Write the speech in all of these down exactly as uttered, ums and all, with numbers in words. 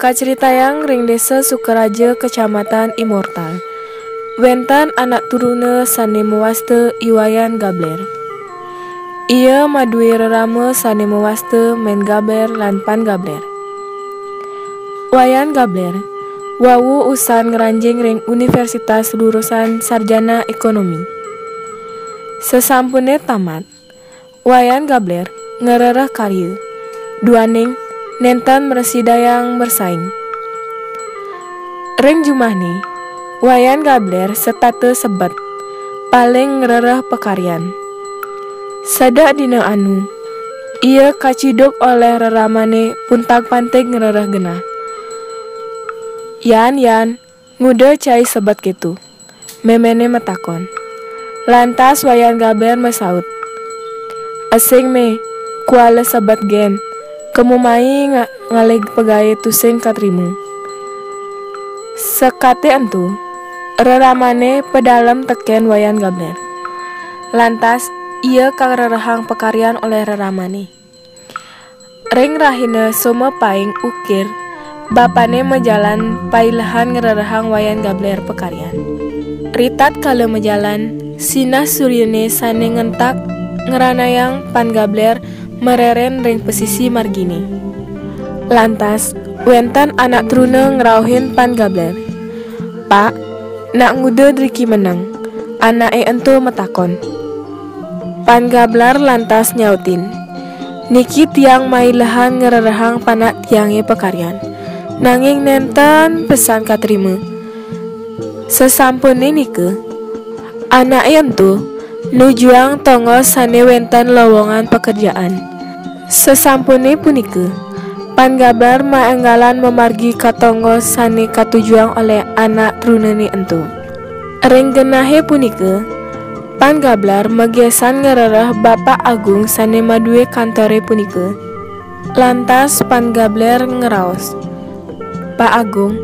Kacritayang ring Désa Sukaraja, Kecamatan Immortal. Wénten anak truna sané mawasta I Wayan Gabler. Ia madué rerama sané mawasta Mén Gabler lan Pan Gabler. Wayan Gabler wau usan ngranjing ring universitas lulusan sarjana ékonomi. Sasampuné tamat, Wayan Gabler ngrereh karya, duaning nénten mrasidayang mrasaing. Ring jumahné, Wayan Gabler setata sebet, paling ngrereh pakaryan. Sedek dina anu, ia kaciduk olih reramané puntag-pantig ngrereh genah. "Yan, Yan, nguda cai sebet kéto?" méméné matakon. Lantas Wayan Gabler masaut, "Asing, Mé, kuala sebet gén, kema mai nga-, ngalih pagaé tusing katrima." Sekaté ento, reramané padalem tekén Wayan Gabler. Lantas ia karerehang pakaryan olih reramané. Ring rahina Soma Paing Ukir, bapané majalan pailehan ngrerehang Wayan Gabler pakaryan. Ritatkala majalan, sinah suryané sané ngentak ngranayang Pan Gabler mareren ring pasisi marginé. Lantas, wénten anak truna ngrauhin Pan Gabler, "Pak, nak nguda driki meneng?" anaké ento matakon. Pan Gabler lantas nyautin, "Niki tiang mailehan ngrerehang panak tiangé pakaryan, nanging nénten pesan katrima." Sasampuné nika, anaké ento nujuang tongos sané wénten lowongan pakerjaan. Sasampuné punika, Pan Gabler maénggalan mamargi ka tongos sané katujuang olih anak trunané ento. Ring genahé punika, Pan Gabler magésan ngrereh Bapak Agung sané madué kantoré punika. Lantas Pan Gabler ngraos, "Pak Agung,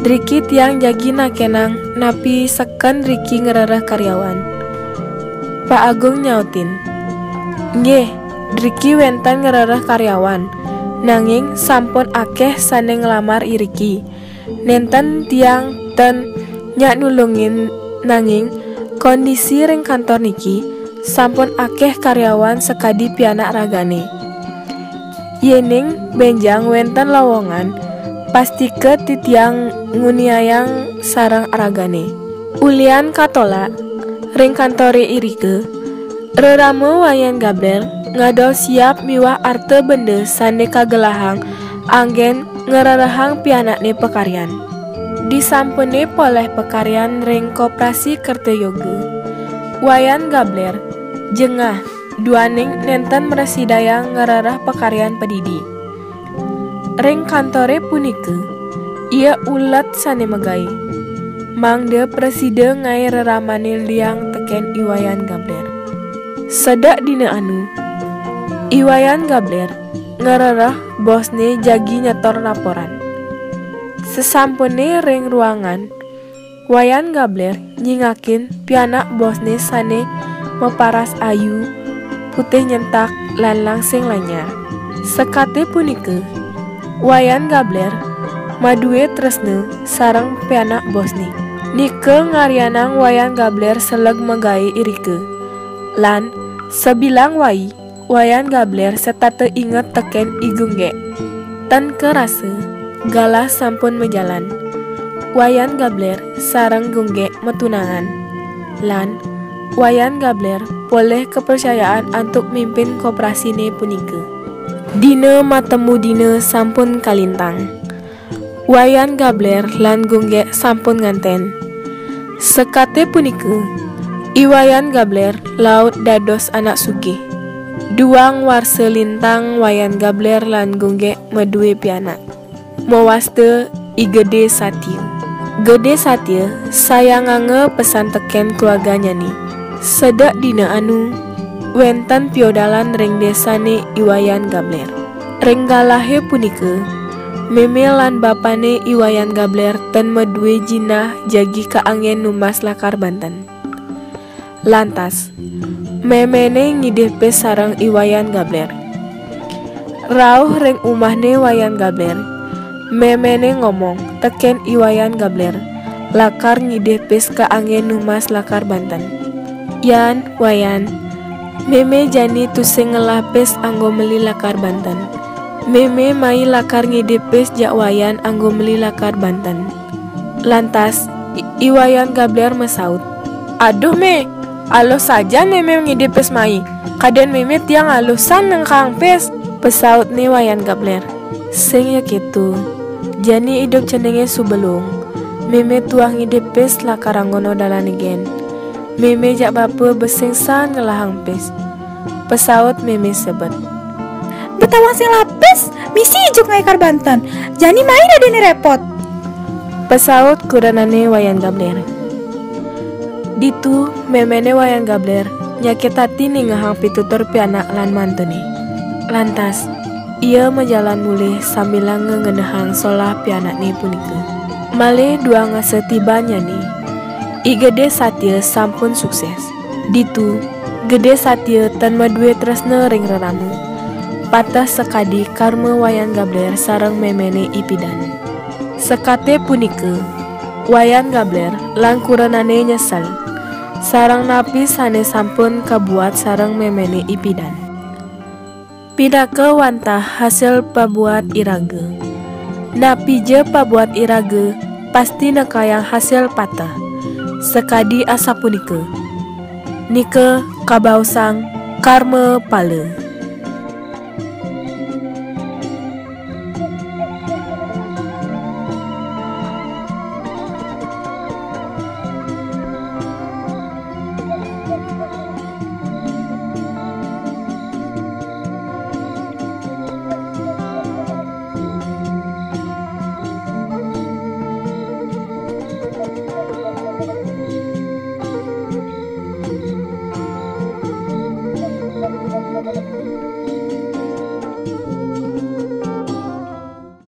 driki tiang jagi nakénang napi seken driki ngrereh karyawan." Pak Agung nyautin, "Nggih, driki wénten ngrereh karyawan, nanging sampun akéh sané nglamar iriki. Nénten tiang ten nyak nulungin, nanging kondisi ring kantor niki sampun akéh karyawan sakadi pianak ragané. Yéning bénjang wénten lowongan, pastika titiang nguniayang sareng ragané." Ulian katolak ring kantoré irika, rerama Wayan Gabler ngadol siap miwah arta benda sané kagelahang anggén ngrerehang pianakné pakaryan. Disampuné polih pakaryan ring Koperasi Kerta Yoga, Wayan Gabler jengah duaning nénten mrasidayang ngrereh pakaryan padidi. Ring kantoré punika, ia ulet sané magaé, mangda prasida ngaé reramané liang tekén I Wayan Gabler. Sedek dina anu, I Wayan Gabler ngrereh bosné jagi nyetor laporan. Sasampuné ring ruangan, Wayan Gabler nyingakin pianak bosné sané maparas ayu, putih nyentak, lan langsing lanyar. Sekaté punika, Wayan Gabler madué tresna sareng pianak bosné. Nika ngarianang Wayan Gabler seleg magaé irika. Lan sabilang wai, Wayan Gabler setata inget tekén I Gunggék. Tan karasa, galah sampun majalan. Wayan Gabler sareng Gunggék matunangan. Lan Wayan Gabler polih kapracayaan antuk mimpin koperasiné punika. Dina matemu dina sampun kalintang. Wayan Gabler lan Gunggék sampun nganten. Sekaté punika, I Wayan Gabler laut dados anak sugih. Duang warsa lintang Wayan Gabler lan Gunggék madué pianak, mawasta I Gedé Satya. Gedé Satya sayanganga pesan tekén keluarganyané. Sedek dina anu, wénten piodalan ring désané I Wayan Gabler. Ring galahé punika, mémé lan bapané I Wayan Gabler tan madué jinah jagi kaanggén numbas lakar banten. Lantas, méméné ngidih pis sareng I Wayan Gabler. Rauh ring umahné Wayan Gabler, Méméné ngomong tekén I Wayan Gablér, lakar ngidih pis kaanggén numbas lakar banten. "Yan, Wayan, mémé jani tusing ngelah pis anggo meli lakar banten. Mémé mai lakar ngidih pis jak Wayan anggo meli lakar banten." Lantas, I-, I Wayan Gablér masaut, "Aduh, Mé, aluh sajan mémé ngidih pis mai. Kadén mémé tiang aluh san nengkahang pis," pasautné Wayan Gablér. "Sing ya kéto. Jani idup ceningé suba luung. Mémé tuah ngidih pis lakar anggon dalané gén. Mémé jak bapa besing san ngelahang pis," pasaut mémé sebet. "Betawang sing ngelah pis, misi juk ngaé lakar banten. Jani mai dadiné répot," pasaut kurenané Wayan Gablér. Ditu, méméné Wayan Gablér nyakit ati ningehang pitutur pianak lan mantuné. Lantas, ia majalan mulih sambilanga ngenehang solah pianakné punika. Malih duang asa tiban jani, I Gedé Satya sampun sukses. Ditu, Gedé Satya tan madué tresna ring rerama. Pateh sakadi karma Wayan Gablér sareng méméné I Pidan. Sekaté punika, Wayan Gablér lan kurenané nyesel, sareng napi sané sampun kabuat sareng méméné I Pidan. Pinaka wantah hasil pabuat iraga. Napi ja pabuat iraga, pasti nekayang hasil pateh. Sakadi asapunika. Nika kabaosang karma pala.